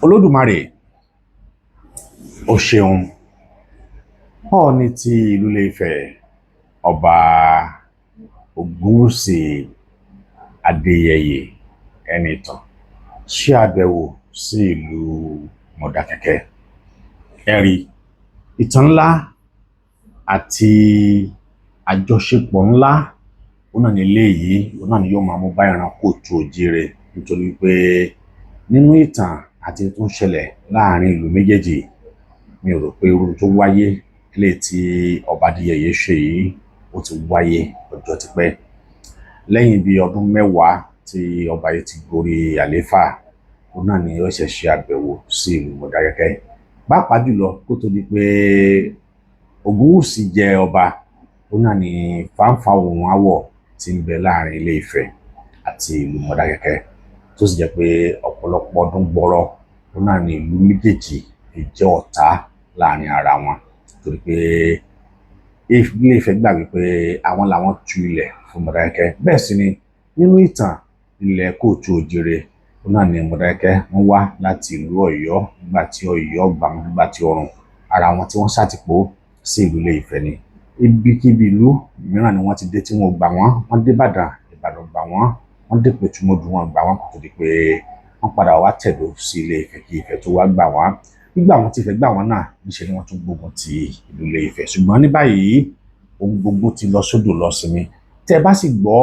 Olódùmarè, ó ṣeun. Ọọ̀ni ti ìlú Ilé-Ifẹ̀, Ọba Ògúnwùsì Adéyẹyè Ẹnìtàn, ṣe àbẹ̀wò sí ìlú Mọdákẹ́kẹ́. Ẹ rí ìtàn ńlá àti àjọṣepọ̀ ńlá, òun náà ní eléyìí, òun náà ni yóò máa mú bá ìran kóòtù òjíire, nítorí pé nínú ìtàn àti tó ń ṣẹlẹ̀ láàrin ìlú méjèèjì, mi ò rò pé irú tó wáyé eléyìí tí Ọba Adéyẹyè ṣe yìí ó ti wáyé ọjọ́ tipẹ́. Lẹ́yìn bíi ọdún 10 tí ọba yìí ti gorí àlééfà, òun náà ni ó ṣẹ̀ ṣe àbẹ̀wò sí ìlú Mọdákẹ́kẹ́, pàápàá jùlọ kó tó di pé Ògúnwùsì jẹ ọba. Òun náà ni fáńfà òun áwọ̀ tí ń bẹ láàrin Ilé Ifẹ̀ àti ìlú Mọdákẹ́kẹ́, tó sì jẹ́ pé ọ̀pọ̀lọpọ̀ ọdún gbọrọ òun náà ni ìlú méjèèjì fi jẹ́ ọ̀tá láàrin ara wọn, torí pé Ilé Ifẹ̀ gbà wípé àwọn làwọn tú ilẹ̀ fún Mọdákẹ́kẹ́. Bẹ́ẹ̀ sì ni nínú ìtàn ilẹ̀ kóòtù òjìrè, òun náà ni Mọdákẹ́kẹ́ wọ́n wá láti ìlú Ọ̀yọ́ nígbà tí Ọ̀yọ́ gbà wọ́n, nígbà tí ọrùn ara wọn tí wọ́n ṣàtìpó sí ìlú Ilé Ifẹ̀ ni. Ibikíbi ìlú mìíràn ni wọ́n ti dé tí wọ́n gbà wọ́n. Wọ́n dé Ìbàdàn, Ìbàdàn gbà wọ́n. Wọ́n dé Ìpẹ̀tùmọdù, wọn gbà wọ́n, kó tó di pé wọ́n padà wá tẹ̀dó sí Ilé Ifẹ̀ kí Ifẹ̀ tó wá gbà wọ́n. Nígbà wọn ti fẹ́ gbà wọ́n náà, níṣẹ́ ni wọ́n tún gbógun ti ìlú Ilé Ifẹ̀. Ṣùgbọ́n ní báyìí, ohun gbogbo ti lọ sódò lọ sinmi. Tẹ́ ẹ bá sì gbọ́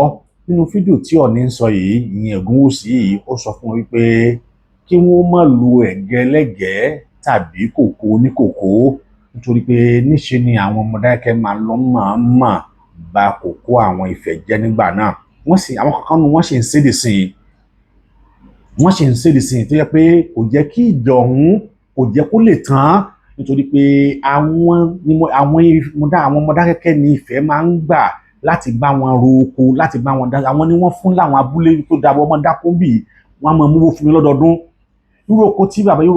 nínú fídíò tí Ọọ̀ni ń sọ yìí, ìyẹn Ògúnwùsì yìí, ó sọ fún wọn wípé kí wọ́n má lu ẹ̀gẹ́ lẹ́gẹ̀ẹ́ tàbí kòkó oníkòkó, nítorí pé níṣe ni àwọn Mọdákẹ́kẹ́ máa lọ mọ̀ọ́mọ̀ ba kòkó àwọn Ifẹ̀ jẹ́ nígbà náà. Wọ́n sì àwọn kankan nu wọ́n sì ń sédè sí i, wọ́n sì ń sédè sí i, tó yẹ pé kò jẹ́ kí ìjọ ọ̀hún kò jẹ́ kó lè tán, nítorí pé àwọn Mọdákẹ́kẹ́ ní Ifẹ̀ máa ń gbà láti bá wọn ro oko, láti bá wọn dá. Àwọn ni wọ́n fún láwọn abúlé tó dábọ̀ ọmọ dákó bì, wọ́n á máa múwó fún mi lọ́dọọdún. Irú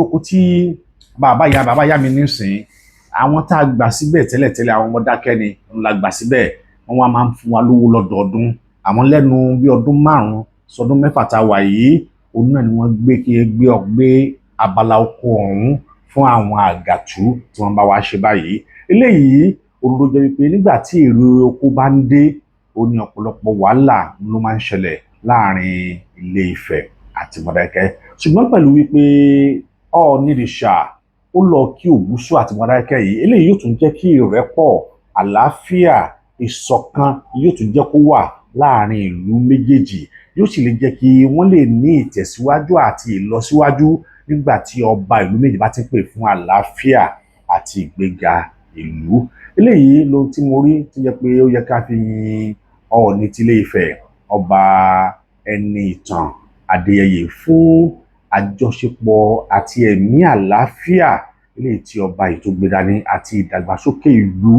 oko tí bàbá ìyá mi nísìn, àwọn tá a gbà síbẹ̀ tẹ́lẹ̀tẹ́lẹ̀, àwọn Mọdákẹ́ ni la gbà síbẹ̀. Wọ́n wá máa ń fún wa lówó lọ́dọọdún. Àwọn lẹ́nu bí ọdún 5 sọdún 6 tá a wà yìí, òun náà ni wọ́n gbé kí gbé ọgbé abala oko ọ̀hún fún àwọn àgàtú tí wọ́n bá wá ṣe báyìí. Eléyìí òun ló jẹ́ wípé nígbà tí èrè oko bá ń dé, ó ní ọ̀pọ̀lọpọ̀ wàhálà ló máa ń ṣẹlẹ̀ láàrin Ilé Ifẹ̀ àti Mọdákẹ́kẹ́. Ṣùgbọ́n pẹ̀lú wípé Ọọ̀nirìṣà ó lọ kí Ògúnṣù àti Mọdákẹ́kẹ́ yìí, eléyìí yóò tún jẹ́ kí ìrẹ́pọ̀, àlàáfíà, ìṣọ̀kan yóò tún jẹ́ kó wà láàrin ìlú méjèèjì, yóò sì lè jẹ́ kí wọ́n lè ní ìtẹ̀síwájú àti ìlọsíwájú nígbà tí ọba ìlú méjì bá ti ń pè fún àlàáfíà àti ìgbéga ìlú. Eléyìí lohun tí mo rí tó jẹ́ pé ó yẹ ká fi yin Ọọ̀ni ti Ilé Ifẹ̀, Ọba Ẹnìtàn Adéyẹyè, fún àjọṣepọ̀ àti ẹ̀mí àlàáfíà eléyìí tí ọba yìí tó gbé dání àti ìdàgbàsókè ìlú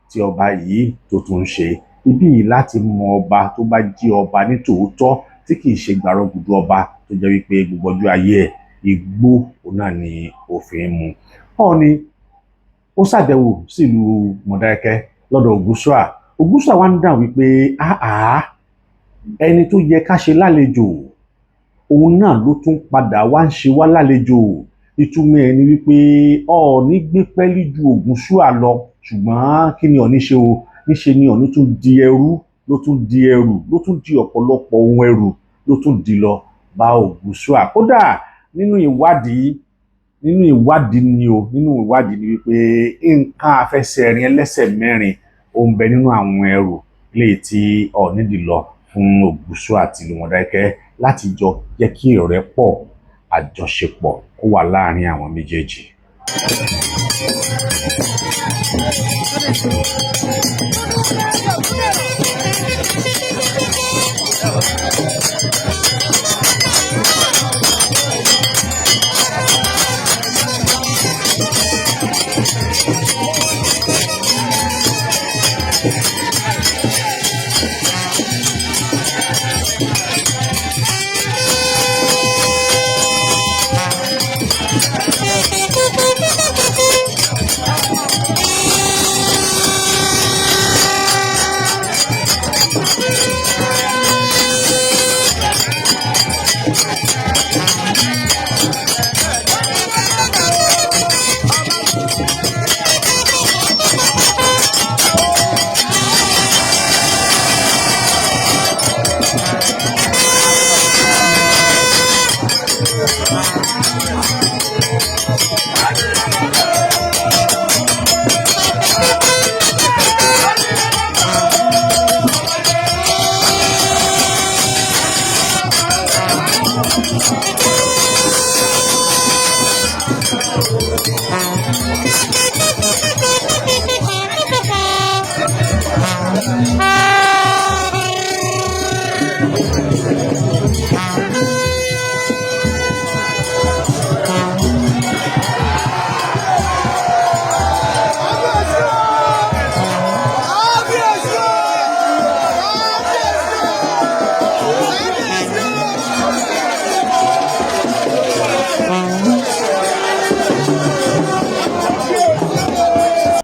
tí ọba yìí tó tún ń ṣe. Ibí yìí láti mọ ọba tó bá jí ọba ní tòótọ́, tí kì í ṣe gbàrọgùdù ọba tó jẹ́ wípé gbogbo ọjọ́ ayé ẹ̀, igbó òun náà ni òfin mu. Ọọ̀ni ó ṣàbẹ̀wò sílùú Mọdákẹ́kẹ́ lọ́dọ̀ Ògúnṣúà. Ògúnṣúà wá ń dàn wípé áà, ẹni tó yẹ ká ṣe lálejò, òun náà ló tún padà wá ń ṣe wá lálejò. Ìtumọ̀ ẹ̀ ni wípé Ọọ̀ni gbé pẹ́lí ju Ògúnṣúà lọ. Ṣùgbọ́n kí ni Ọọ̀ni ṣe o? Níṣe ni Ọọ̀ni tún di ẹrú, ló tún di ẹrù, ló tún di ọ̀pọ̀lọpọ̀ ohun ẹrù, ló tún di lọ bá Ògúnṣúà. Kódà nínú ìwádìí ni o, nínú ìwádìí ni wípé nǹkan àfẹsẹ̀rìn ẹlẹ́sẹ̀ mẹ́rin ó ń bẹ nínú àwọn ẹrù léyìí tí Ọọ̀ni dì lọ fún Ògúnṣúà àti ìlú Mọdákẹ́kẹ́ láti jọ jẹ́ kí ìrẹ́pọ̀, àjọṣepọ̀ kó wà láàrin àwọn méjèèjì.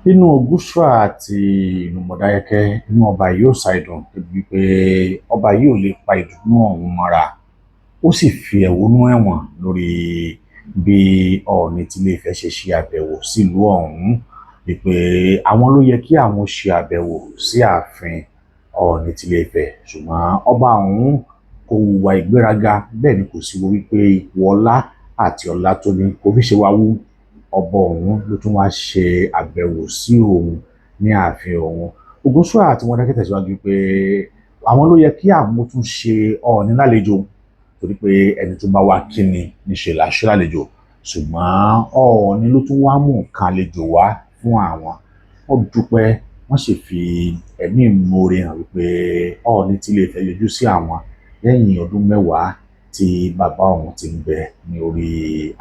Nínú Ògúnṣúà àti ìlú Mọdákẹ́kẹ́, inú ọba yìí ò ṣàìdùn débi wípé ọba yìí ò lè pa ìdùnnú ọ̀hún mọ́ra. Ó sì fi ẹ̀hónú ẹ̀wọ̀n lórí bí Ọọ̀ni tilé Ifẹ̀ ṣe ṣe àbẹ̀wò sílùú ọ̀hún, wípé àwọn ló yẹ kí àwọn ṣe àbẹ̀wò sí ààfin Ọọ̀ni tilé Ifẹ̀, ṣùgbọ́n ọba ọ̀hún kò hùwà ìgbéraga, bẹ́ẹ̀ ni kò sí wo wípé ipò ọlá àti ọlá tó ní kò fi ṣe wá wú. Ọba ọ̀hún ló tún wá ṣe àbẹ̀wò sí òun ní ààfin òun. Ògúnṣúà àti Mọdákẹ́kẹ́ tẹ̀síwájú pé àwọn ló yẹ kí àwọn tún ṣe Ọọ̀ni lálejò, torí pé ẹni tó bá wá kíni níṣe là ṣe lálejò, ṣùgbọ́n Ọọ̀ni ló tún wá mú nǹkan àlejò wá fún àwọn. Wọ́n dúpẹ́, wọ́n sì fi ẹ̀mí ìmoore hàn wípé Ọọ̀ni tilé Ifẹ̀ yọjú sí àwọn lẹ́yìn ọdún 10 tí bàbá òun ti ń bẹ ní orí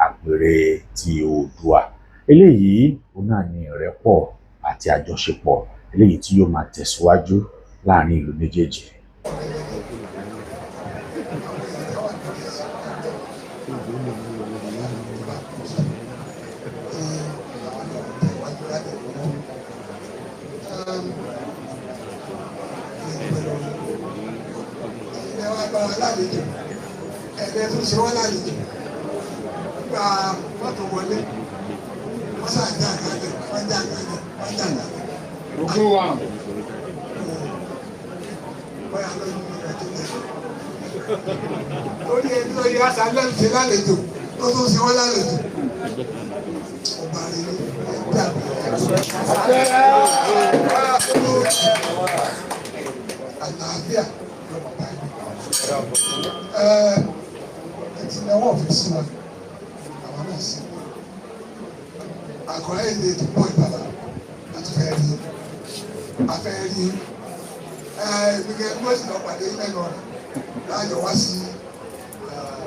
àpèrè ti Oòduà. Eléyìí òun náà ni ìrẹ́pọ̀ àti àjọṣepọ̀ eléyìí tí yóò máa tẹ̀síwájú láàrin ìlú méjèèjì. Ẹ̀ẹ́dẹ́ tún ṣe wọ́n lálejò gba mọ́tò wọlé, wọ́n ṣàjà àgbàlẹ̀, wọ́n jà àgbàlẹ̀, wọ́n jà àgbàlẹ̀. Ogún wa. Bóyá lóyún ní ìrìn àjò jẹ. Lórí ẹni tó yẹ àṣà lẹ́nu ṣe lálejò tó tún ṣe wọ́n lálejò. Ọba rẹ̀ ní ẹ̀dá. Àlàáfíà lọ́mọ báyìí. Ẹ ti náwó ọ̀fẹ́ sí wa, àwọn náà sí. Àkọ́rẹ́ èdè tó pọ̀ ìbàdàn láti fẹ́ rí afẹ́ rí. Ìgbìkẹ́ mọ́sí lọ pàdé lẹ́nu ọ̀nà láàyò wá sí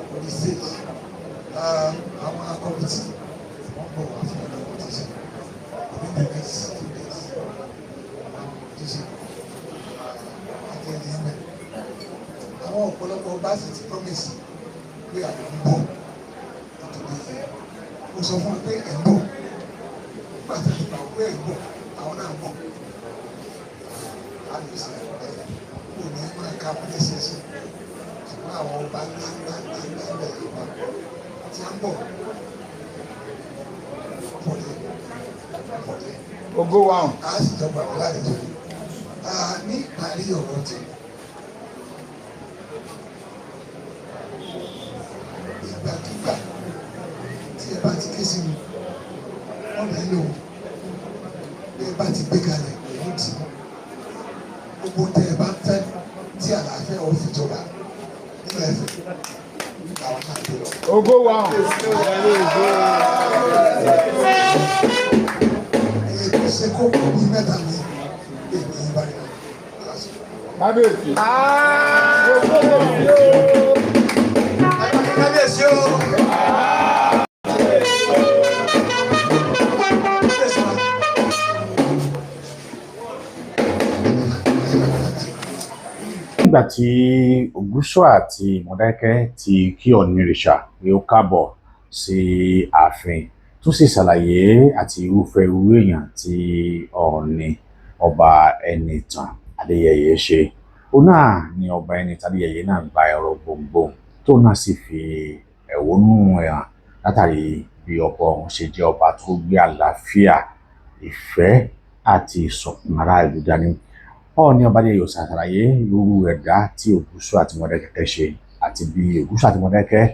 police state. Àwọn kọ́mítì wọ́n bọ̀ wá fún ọ̀nà competition within the next few days. Àwọn competition àti ẹni ẹ̀mẹ́. Àwọn ọ̀pọ̀lọpọ̀ bá sì ti promise pé àwọn ń bọ̀ nítorí mo sọ fún wọn pé ẹ̀ ń bọ̀. Nígbà tí mo gbà pé ẹ̀ ń bọ̀, àwọn náà ń bọ̀. Àdìsí ẹ̀ kò ní máa ka wọ́n lẹ́sẹẹsẹ. Ṣùgbọ́n àwọn ọba ńlá ńlá ńlá ńlá ńlá Yorùbá tí a ń bọ̀ pọ̀lẹ́ pọ̀lẹ́. Ogún wa. A sì jọ gbàgbọ́ lálejò. Ní ìparí ọ̀rọ̀ tí ìgbàkigbà tí ẹ bá ti ké sí mi, wọ́n bẹ̀ lò ó. Bí ẹ bá ti gbé kalẹ̀, èyí ti mú. Gbogbo tẹ ẹ bá ń fẹ́ tí àlàáfíà ó fi jọba nínú ẹ̀fẹ̀ làwọn náà gbé lọ. Ogún wa. Èyí tó ṣe kókó bíi mẹ́ta ní èmi ìbáraẹni. Kábíyèsí. Kábíyèsí o. Kábíyèsí wa. Nígbà tí Ògúnṣúà àti Mọdákẹ́kẹ́ ti kí Ọọ̀nirìṣà pé ó káàbọ̀ sí ààfin, tó sì ṣàlàyé àti irúfẹ́ irú èèyàn tí Ọọ̀ni ọba Ẹnìtàn Adéyẹyè ṣe, òun náà ni ọba Ẹnìtàn Adéyẹyè náà gba ẹ̀rọ gbohùngbohùn. Tóun náà sì fi ẹ̀hónú ẹ̀ hàn látàrí bí ọba ọ̀hún ṣe jẹ́ ọba tó gbé àlàáfíà, ìfẹ́ àti ìṣọ̀kan ará ìlú dání. Ọọ̀ni ọba Adéyẹyè ṣàlàyé irú ẹ̀dá tí Ògúnṣúà àti Mọdákẹ́kẹ́ ṣe, àti bí Ògúnṣúà àti Mọdákẹ́kẹ́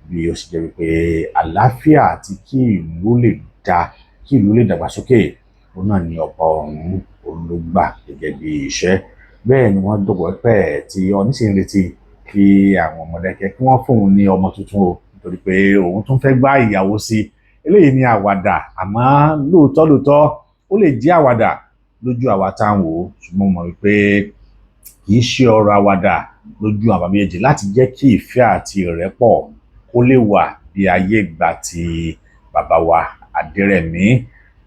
bí ó ṣe jẹ́ wípé àlàáfíà àti kí ìlú lè dá, kí ìlú lè dàgbàsókè, òun náà ni ọba ọ̀hún òun ló gbà gẹ́gẹ́ bí iṣẹ́. Bẹ́ẹ̀ ni wọ́n dọ̀wọ́pẹ̀ tí Ọọ̀ni sì ń retí kí àwọn Mọdákẹ́kẹ́ kí wọ́n fóun ní ọmọ tuntun o, nítorí pé òun tún fẹ́ gbá ìyàwó sí. Eléyìí ni àwàdà, àmọ́ lóòótọ́ lóòótọ́ ó lè jẹ́ àwàdà lójú àwa tá à ń wò ó, ṣùgbọ́n mo mọ̀ wípé kì í ṣe ọ̀rọ̀ àwàdà lójú àwọn méjèèjì láti jẹ́ kí ìfẹ́ àti ìrẹ́pọ̀ kó lè wà bí ayé ìgbà tí bàbá wa Adérẹ̀mí.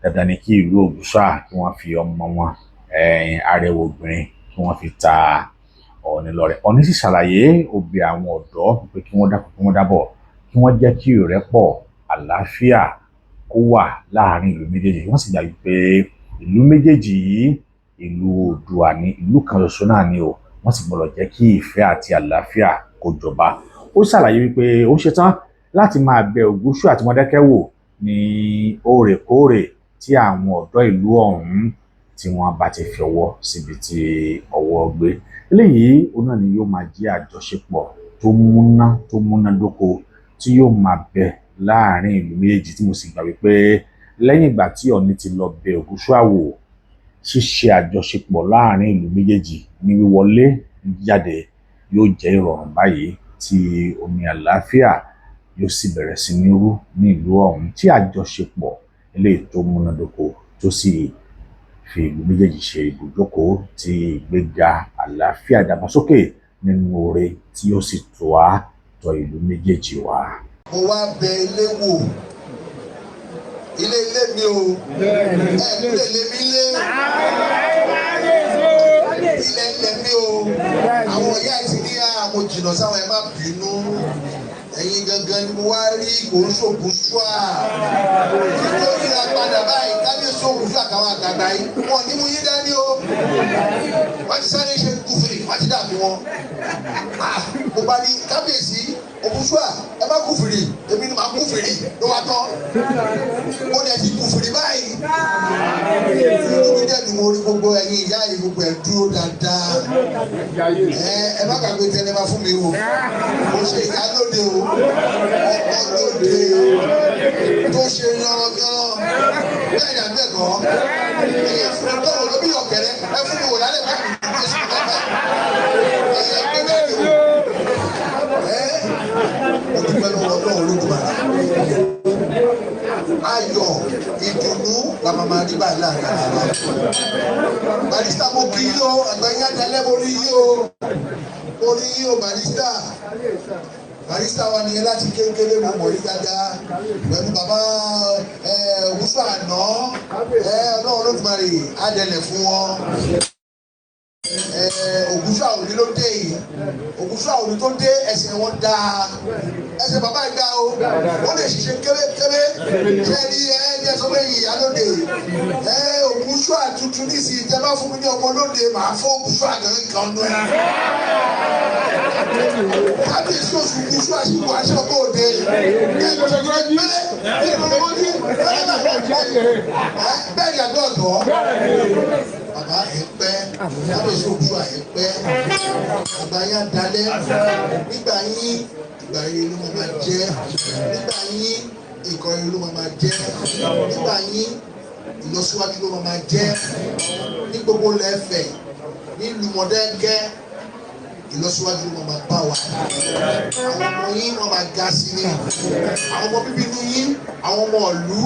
Dandan ni kí ìlú Ògúnṣúà kí wọ́n fi ọmọ wọn arẹwà obìnrin kí wọ́n fi ta Ọọ̀ni lọ́rẹ. Ọọ̀ni sì ṣàlàyé, ó bẹ̀ àwọn ọ̀dọ́ pé kí wọ́n dákun, kí wọ́n dábọ̀, kí wọ́n jẹ́ kí ìrẹ́pọ̀, àlàáfíà kó wà láàrin ìlú méjèèjì. Wọ́n sì gbà wípé ìlú méjèèjì yìí, ìlú Oòduà ní, ìlú kan ṣoṣo náà ni o, wọ́n sì gbọ́dọ̀ jẹ́ kí ìfẹ́ àti àlàáfíà kó jọba. Ó ṣàlàyé wípé ó ṣetán láti máa bẹ Ògúnṣúà àti Mọdákẹ́kẹ́ wò ní òrèkóòrè tí àwọn ọ̀dọ́ ìlú ọ̀hún tí wọ́n bá ti fi ọwọ́ síbi tí ọwọ́ gbé. Eléyìí òun náà ni yóò máa jẹ́ àjọṣepọ̀ tó múná tó múnádóko tí yóò máa bẹ láàrin ìlú méjèèjì, tí mo sì gbà wípé lẹ́yìn ìgbà tí Ọọ̀ni ti lọ bẹ Ògúnṣúà wò, ṣíṣe àjọṣepọ̀ láàrin ìlú méjèèjì ní wíwọlé ní jíjáde yóò jẹ́ ìrọ̀rùn báyìí, tí omi àlàáfíà yóò sì bẹ̀rẹ̀ sí ní rú ní ìlú ọ̀hún, tí àjọṣepọ̀ eléyìí tó múnádóko tó sì fi ìlú méjèèjì ṣe ibùjókòó, tí ìgbéga, àlàáfíà, ìdàgbàsókè nínú oore tí yóò sì tó wá tọ ìlú méjèèjì wá. Mo wá bẹ ilé wò, ilé ilé mi o, ẹ ilé ilé mi lé, ilẹ̀ ilẹ̀ mi o. Àwọn ìyá ẹ̀ ti ní àwọn jìnnà sáwọn, ẹ má bínú. Ẹ̀yin gangan ni mo wá rí, kò ń ṣ'Ògúnṣúà tó yíra padà báyìí. Kábíyèsí Ògúnṣúà káwọn àgbàgbà yìí wọn ní mú yín dání o. Wọ́n ti sáré ṣe kúfìrì, wọ́n ti dàbí wọn. Mo bá ní kábíyèsí Ògúnṣúà, ẹ má kúfìrì, èmi ni màá kúfìrì ló wá tán. Mo dẹ̀ ti kúfìrì báyìí. Inú mi dẹ̀ dùn, mo rí gbogbo ẹ̀yin ìyá yìí, gbogbo ẹ̀ dúró dáadáa. Ẹ má gbàgbé tẹ́lẹ̀ máa fún mi o. Mo ṣe ìyálóde o, ọmọ lóde tó ṣe yánranyánran bẹ́ẹ̀ ni àbẹ́ẹ̀kọ́. Ẹ̀yẹ fún mi tọ́wọ́ lóbi ọ̀kẹ́rẹ́, ẹ fún mi wò lálẹ́ báyìí, Jésù bàbá ẹ̀yẹ gbé jáde o. Ẹ mo dúpẹ́ lọ́wọ́ Ọlọ́run Olódùmarè. Ayọ̀ ìdùnnú la máa máa rí báyìí láàrin ara wa. Barrister, mo kì í yó, àgbáyé àdálẹ́, mo rí yó, mo rí yó. Barrister, barrister wa nìyẹn láti kékeré, mo mọ̀ rí dáadáa pẹ̀lú bàbá Ògúnṣúà àná. Ọlọ́run Olódùmarè á dẹlẹ̀ fún wọn. Ògúnṣúà òní ló dé yìí. Ògúnṣúà òní tó dé, ẹsẹ̀ wọn dáa, ẹsẹ̀ bàbá yìí dáa o, ó lè ṣiṣẹ́ kébékébé. Ṣé ní ẹ ní ẹ sọ pé ìyálóde Ògúnṣúà tuntun nísìnyí, tẹ bá fún mi ní ọmọ lóde, màá fún Ògúnṣúà gangan kan nù ẹ. Kábíyèsí Ògúnṣúà sì wọ aṣọ bóde bẹ́ẹ̀ ni àgbẹ̀ ọ̀dọ́ bàbá ẹ̀ pẹ́. Kábíyèsí Ògúnṣúà ẹ̀ pẹ́, àgbà yá dalẹ̀. Nígbà yín, ìgbà rere ló máa jẹ́. Nígbà yín, nǹkan rere ló máa jẹ́. Nígbà yín, ìlọsíwájú ló máa jẹ́ ní gbogbo lẹ́fẹ̀ nílùú Mọdákẹ́kẹ́. Ìlọsíwájú ló máa bá wa. Àwọn ọmọ yín, wọ́n máa ga sí ni. Àwọn ọmọ bíbí inú yín, àwọn ọmọ ìlú,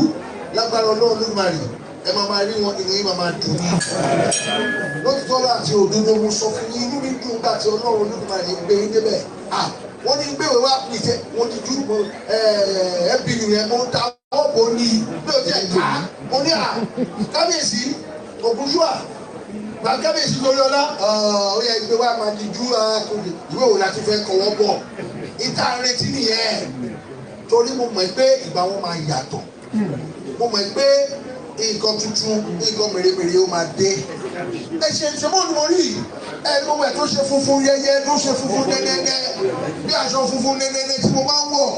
lágbára Ọlọ́run Olódùmarè, ẹ máa máa rí wọn, inú yín máa máa dùn ní. Lótìtọ́ àti òdodo, mo sọ fún yín, inú mi dùn gbà tí Ọlọ́run Olódùmarè gbé yín débẹ̀. Wọ́n ní gbéwèé wá pèsè, wọ́n ti dúró ẹbí rẹ̀, mo ta ọwọ́ bò ní bí o ti ẹ̀ ká. Mo ní à kábíyèsí Ògúnṣúà gba kábíyèsí lórí ọlá, ó yẹ ìgbé wa máa di ju ìwé òun láti fẹ́ kọ́wọ́ bọ̀. Ìta retí nìyẹn, torí mo mọ̀ pé ìgbà wọn máa yàtọ̀. Mo mọ̀ pé nǹkan tuntun, nǹkan mèremère ó máa dé. Ẹ ṣe ṣe mọ́ ni mo rí ẹ gbogbo ẹ̀ tó ṣe funfun yẹyẹ tó ṣe funfun nẹ́nẹ́nẹ́ bí aṣọ funfun nẹ́nẹ́nẹ́ tí mo máa ń wọ̀.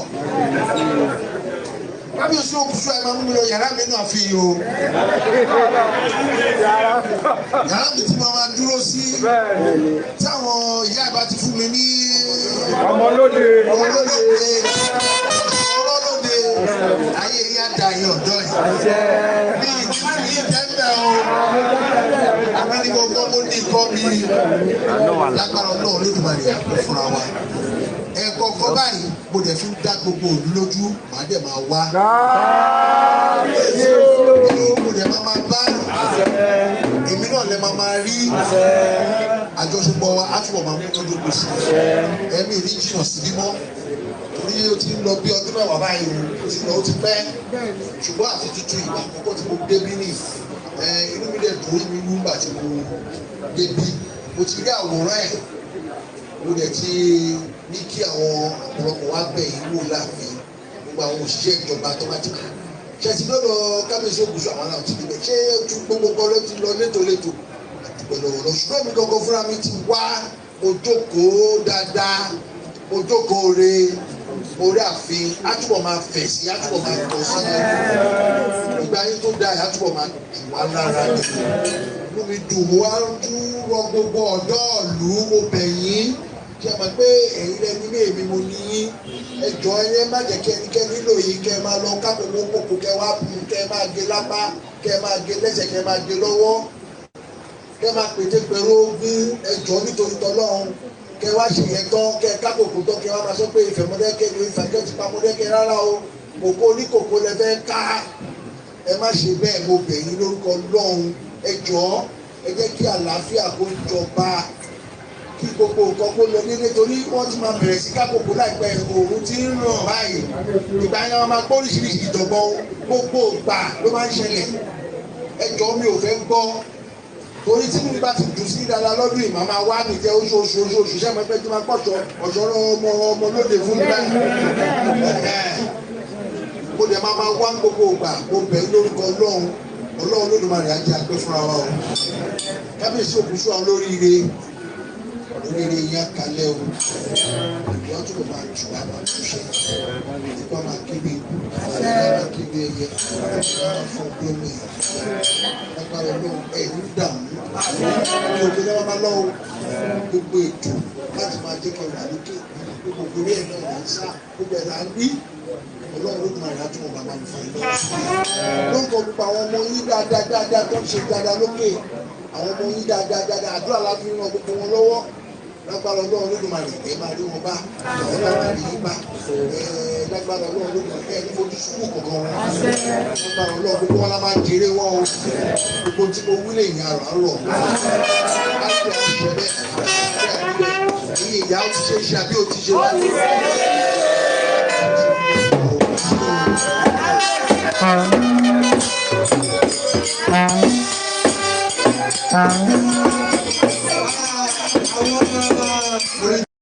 Kábíyèsí Ògúnṣùà ẹ máa mú mi lọ yàrá mi náà fi yìí o. Yàrá mi tí mo máa dúró sí táwọn ìyá ìbá ti fún mi ní Ọmọlóde. ọmọlóde ọlọ́lóde ayé yín á da yín ọ̀dọ́ yìí. Mi ìtú yín tẹ́ńbẹ̀ o. Àmì ní gbogbo mo ní ikọ́ mi lágbára Ọlọ́run Olódùmarè àpò fúnra wa. Ẹ̀kọ̀ọ̀kan báyìí mo dẹ̀ fi ń dá gbogbo òlú lójú màá dẹ̀ máa wá. Kábíyèsí o. Mo dẹ̀ máa máa bá èmi náà lẹ máa máa rí àjọṣepọ̀ wa á túbọ̀ máa mú lójú sí i. Ẹ̀mí ní jìnnà sí bímọ torí ó ti ń lọ bí ọdún mẹ́wàá báyìí o, ó ti lọ ó ti pẹ́, ṣùgbọ́n àti tuntun ìgbà àkọ́kọ́ tí mo débí nì inú mi dẹ̀ dùn mí nígbà tí mo débí mo ti rí àwòrán ẹ̀, mo dẹ̀ ti ní kí àwọn ọ̀pọ̀lọpọ̀ wá bẹ̀ yín wò láàfin, gbogbo àwọn òṣìṣẹ́ ìjọba tó bá ti kà ṣe ti lọ́dọ̀ kábíyèsí Ògúnṣùà àwọn náà ti débẹ̀, ṣé ojú gbogbo kan ló ti lọ létòlétò àdúgbò lọ́wọ́ lọ, ṣùgbọ́n èmi gangan fúnra mi ti wá, mo jókòó dáadáa, mo jókòó re orí ààfin, á túbọ̀ máa fẹ̀ sí, á túbọ̀ máa pọ̀ sí, ìgbà yín tó dáa á túbọ̀ máa jù wá lára ni. Inú mi dùn, mo wá dúró gbogbo ọ̀dọ́ ìlú, mo bẹ̀ yín kí ẹ mọ̀ pé ẹ̀yin lẹni ní èmi mo ní yín, ẹ jọ̀ọ́ ẹ má jẹ́ kí ẹnikẹ́ni lò yín kẹ́ ẹ máa lọ ká gbogbo kòkò kẹ́ wá bù kẹ́ ẹ máa gé lápá kẹ́ ẹ máa gé lẹ́sẹ̀ kẹ́ ẹ máa gé lọ́wọ́ kẹ́ máa pété pẹ̀lú ogún, ẹ jọ̀ọ́ nítorí tọlọ́run kẹ́ wá ṣe yẹn tán kẹ́ ká kòkò tán kẹ́ wá máa sọ pé ìfẹ̀mọ́dẹ́kẹ́ ni ìfẹ̀kẹ́ ti pa mọ́dẹ́kẹ́, rárá o, kòkó oníkòkó lẹ fẹ́ ká, ẹ má ṣe bẹ́ẹ̀, mo bẹ̀ yín lórúkọ Ọlọ́run, ẹ jọ̀ọ́ ẹ jẹ́ kí àlàáfíà kó jọba, kí gbogbo nǹkan kó lọ nílé, torí wọ́n ti máa bẹ̀rẹ̀ sí kákòkò láìpẹ́, òòrùn ti ń ràn báyìí, ìgbà yẹn wọ́n máa gbọ́ oríṣiríṣi ìjọ̀gbọ̀n, gbogbo ìgbà ló máa ń ṣẹlẹ̀, ẹ jọ̀ọ́ mi ò fẹ́ gbọ́, torí tí mi bá ti dùn sí dáadáa lọ́dún yìí màá máa wá mi jẹ́ oṣooṣù oṣooṣù ṣé mo fẹ́ tí máa pọ̀ṣọ́ ọ̀ṣọ́rọ̀ ọmọ ọmọ lóde fún mi báyìí, mo dẹ̀ máa máa wá gbogbo ìgbà, mo bẹ̀ ẹ́ lórúkọ Ọlọ́run, Ọlọ́run Olódùmarè á jẹ́ àgbẹ̀ fúnra wa o. Kábíyèsí Ògúnṣùà olóríire oríire yín á kalẹ̀ o, ìwà tó máa jù wá máa túṣe, ìgbà máa kébé ikú, ìgbà máa kébé ẹyẹ, ìgbà máa fọ gbómi, lágbára Ọlọ́run ẹ̀ ń dààmú, ní òkè náà máa lọ́wọ́ gbogbo ètò láti máa jẹ́ kẹwàá lókè, gbogbo orí ẹ̀ náà là ń sá, gbogbo ẹ̀ là ń rí. Ọlọ́run Olódùmarè á túbọ̀ bàbá mi fún ẹ lọ́wọ́ sí i. Lórúkọ gbogbo àwọn ọmọ yín dáadáa dáadáa tó ń ṣe dáadáa lókè, àwọn ọmọ yín dáadáa dáadáa àdúrà la fi ràn gbogbo wọn lọ́wọ́. Lágbára Ọlọ́run Olódùmarè ẹ máa rí wọn bá, ẹ máa rí yín bá, ẹ lágbára Ọlọ́run Olódùmarè ẹ ní fojú sùkúù kankan wọn. Lágbára Ọlọ́run gbogbo wọn la máa jèrè wọn o. Gbogbo tí mo wí lè yàn àrọ̀ àrọ̀. Láti àṣẹ bẹ́ẹ̀, ìyá ìyá ó ti ṣe é ṣe àbí ó ti ṣe wá.